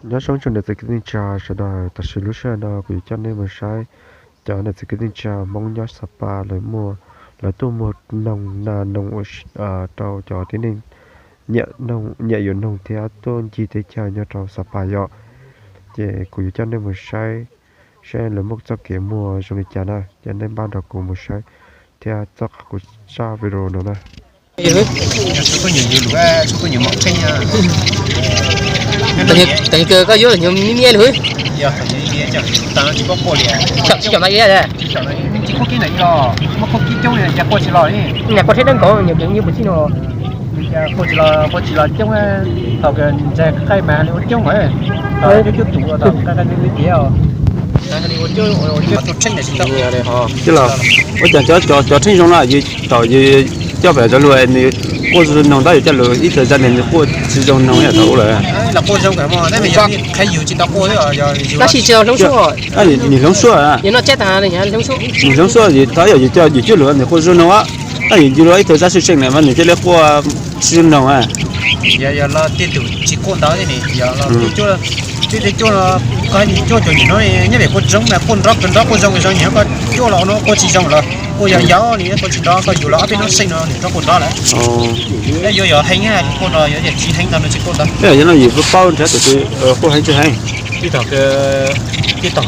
Nyob zoo tsoom niam txiv kwv tij neej tsa sawv daws, tam sim lub sij hawm no kuv yuav coj nej mus saib cov niam txiv kwv tij neej tsa Hmoob nyob Xa Pas lawv muag, lawv tuaj muag noog na, noog rau cov tib neeg nyiam yuav noog thiab tuaj ncig teb chaws nyob rau Xa Pas yom. Ces kuv yuav coj nej mus saib, saib lawv muaj txoj kev muag zoo li cas na, ces nej npaj nrog kuv mus saib thiab txoj kuv zaj video no na. Koj yuav nyuag miab miab li. Niam quaj thiab deeb nkaus, nyuag kev nyuag puas txij no. Quaj tsis los, quaj tsis los coob, thaum kawg ntxeg qaij mas li ua coob mas, thaum coob coob tus thaum qaij qaij li li tiag. Ua cas cov, cov, cov Tsheej zoo na, yus thaum yus coj pem cov lus nws quaj zoo noog tab yus coj lus ib txhia zaj nws quaj tsis zoo noog yam thaum ub lawm. Tab sis tsis tau Hloov Suab, nws Hloov Suab, nws Hloov Suab yus thov yog yus coj yus coj lus nws quaj zoo noog, tab yus yus los ib txhia zaj seem seem na mas nws cia li quaj tsis zoo noog. Yog los tej tus tsis quaj ntau thiab ne, yog los tej cuaj, tej cuaj, koj hais cuaj caum nyuam no nyob pem quaj zoo mas quaj nrov quaj nrov quaj zoo zoo nyuam, koj cuaj los no quaj tsis zoo los quaj yog yau li quaj tsis nrov, koj yus los ob peb hnub seej no nws rov quaj nrov lawm. Yuav yog heev quaj no, yog tsis heev ntau no tsis quaj ntau. Yog no yus paub nrhiav tus twg quaj heev tsis heev. Tej thaum, tej thaum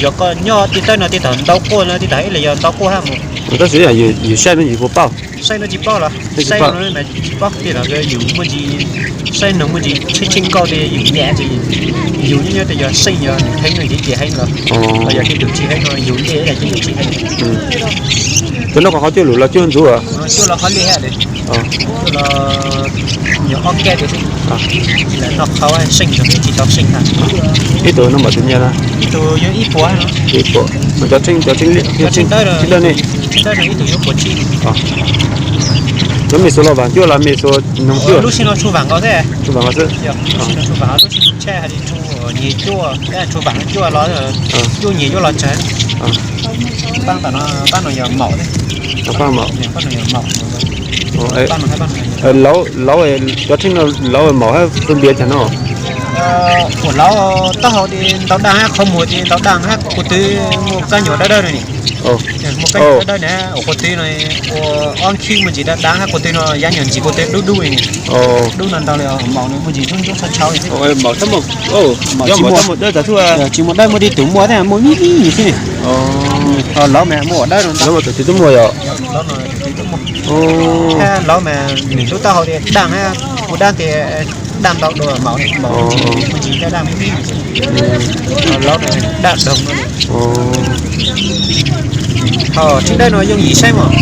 yog koj nyob tej tawb no tej thaum ntau quaj no tej thaum ib los yog ntau quaj hab mus. Tab sis yus saib no yus puas paub? Saib no tsis paub los, saib no mas tsis paub, tej thaum yus muaj ntsis, saib noog muaj ntsis tsheej tsheej nkauj li yus niam ces yus nyob nyob tej yog seej yog nws heev no ces ces heev los, los yog tej tus tsis heev no yus niam ces yus tsis heev. Cov no qhov qhov cuaj lus los cuaj ntxuv, cuaj los qhov li hab, cuaj los nyuam ob kab tias xwb, lawv noj qhov seej no tsis tau seej hab. Ib tug no mam tus nyiaj na? Ib tug yog ib puas no. Ib puas. Cov tsheej, cov tsheej dawb ne? Tsheej dawb no ib tug yuav puas tsib. Cov me xuas los vaam cuaj los me xuas noog cuaj? Lub sij no tshuav vaam nkaus xwb. Tshuav vaam nkaus xwb. Lub sij no tshuav vaam, lub sij no tshaj hais tias tshuav nyias cuaj, tshuav vaam cuaj los, cuaj nyias yuav los tsawg. Pab no, pab no yog maum. Pab no yog maum. Lauv, cov tsheej no lauv maum hab pab npias tag no? Ua lauv taub hau ces ntau daj hab qhov muag ces ntau daj hab, qhov twg muaj kab nyuam dawb dawb no ne. Muaj kab nyuam dawb dawb na, ua qhov twg no ua ob khib muaj ntsis daj daj hab, qhov twg no yav nyuam ntsis qhov twg dub dub ne. Dub no ntau li, maum no muaj ntsis ntub ntub tshau tshau li xwb. Tsis muaj dawb muaj tej tus muaj thiab, muaj me me xwb ne. Lauv mas muaj dawb no ntau. Lauv mas nws lub taub hau tias daj hab, ua dab tias daj ntau dua maum, maum muaj ntsis daj daj me me xwb. Lauv no daj doog no. Ho tsheej dawb no yooj yim saib mas.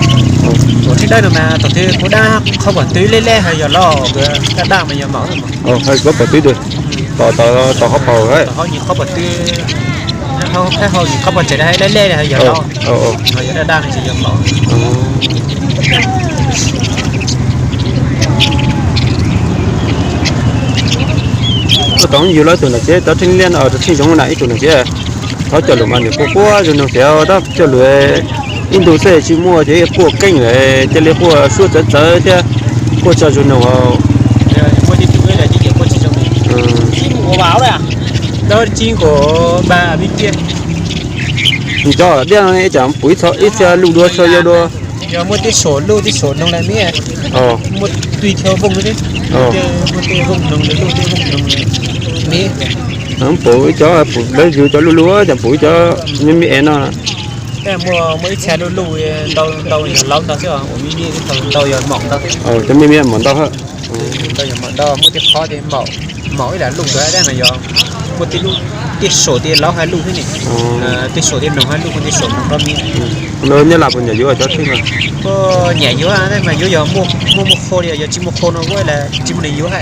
Ua tsheej dawb no mas thaum twg kuv dab qhov pom twg leb leb hab yog lauv, daj daj mas yog maum. Qhov pom twg, tom qhov paus, qhov nyuag qhov pom twg, qhov nyuag qhov pom tsev leb leb yog lauv, yog daj daj no ces yog maum. Tau yus lawv tus nom tswv, cov tsheej liab no, tsheej zoov na, ib tug nom tswv thov coj lus mas nws quaj quaj zoo noog tiag, tab coj lus ib ntu xwb tsis muaj ces quaj keej lawm, cia li quaj suab txawv txawv thiab quaj tsis zoo noog. Cov diab no cas pum ib txhia luj dua txhia yau dua. Yog muaj tej saum luj tej saum noog lawm me, muaj tej txhia vooj, muaj tej vooj noog lawm luj tej vooj noog lawm me. Pum ib cov, pum lawv yug cov luj luj, cas pum ib cov me me es no. Muaj ib txhia luj luj ntau ntau yog lauv ntau xwb, ua me me ntau yog maum ntau. Cov me me maum ntau. Ntau yog maum ntau, muaj tej qhov tias maum ib lam luj dua dab mas yog muaj tej lub, tej saum tias lauv hab luj xwb ne. Tej saum tias noog hab luj, tej saum noog rov me. Nyob Nyab Laj puas nyiam yuav cov tsheej no? Puas nyiam yuav mas yuav yog muaj muaj qhua li, yog tsis muaj qhua no kuj tsis muaj neeg yuav hab.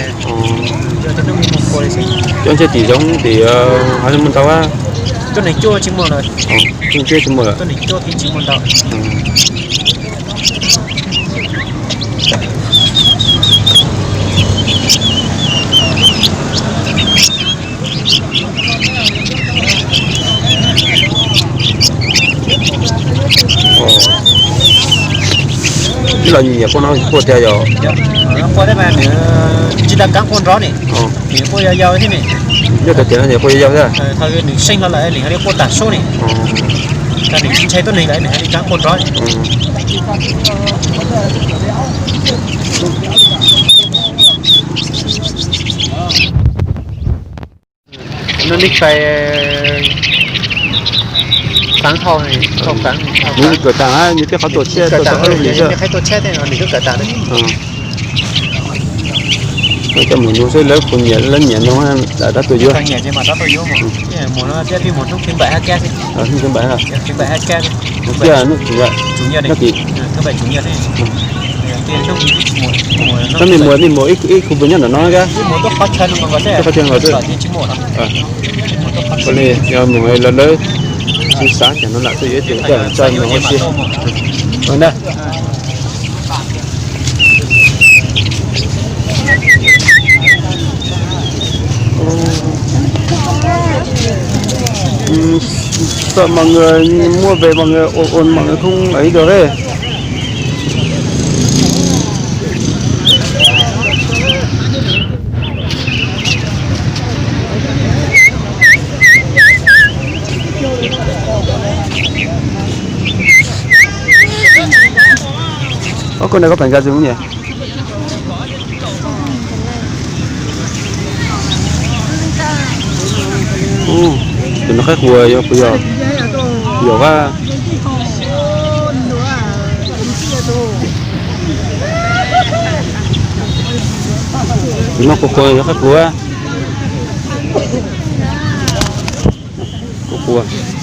Yog tej neeg muaj qhua li xwb. Cov ntshe tim zoov tim hov muaj ntau. Cov neeg cuab tsis muaj lawm. Cov neeg cuab tsis muaj lawm. Cov neeg cuab tsis muaj ntau. Ib los nyiam quaj no quaj tiag yog? Quaj thiab mas nws tsis tau kav quaj nrov ne, nws quaj yau yau thiab ne. Nyob tau tias no nws quaj yau thiab. Thaum nws seej hlo lawm nws ho li quaj tag sub ni. Thaum nws ntshai tuab neeg lawm nws ho li rov quaj rov. Nws ib sai xaav thauj, thauj xaav, nws kawm tas, nws tej qhov tuaj tshiab, tuaj tau ob lub hlis xwb. Nws kawm tas. Coj mus nug seb lawv puas nyiam, lawv nyiam nug, rov tuaj yuav. Hnub thib peb, hnub thib peb, tab mej muas, mej muas ib khub puas nyob ntawm no thiab. Ua li yog mus lawv, lawv tsis xav cov no lam tuaj yuav ib tug coj mus ua si na. Ua, mọi người mua về mọi người ôn ôn mọi người không ấy được ấy. Ov, koj na koj pais nkag zus nyem. Tus no qaib qus yog puas yog? Yog a. Tus no quas quas yog qaib qus a? Quas quas.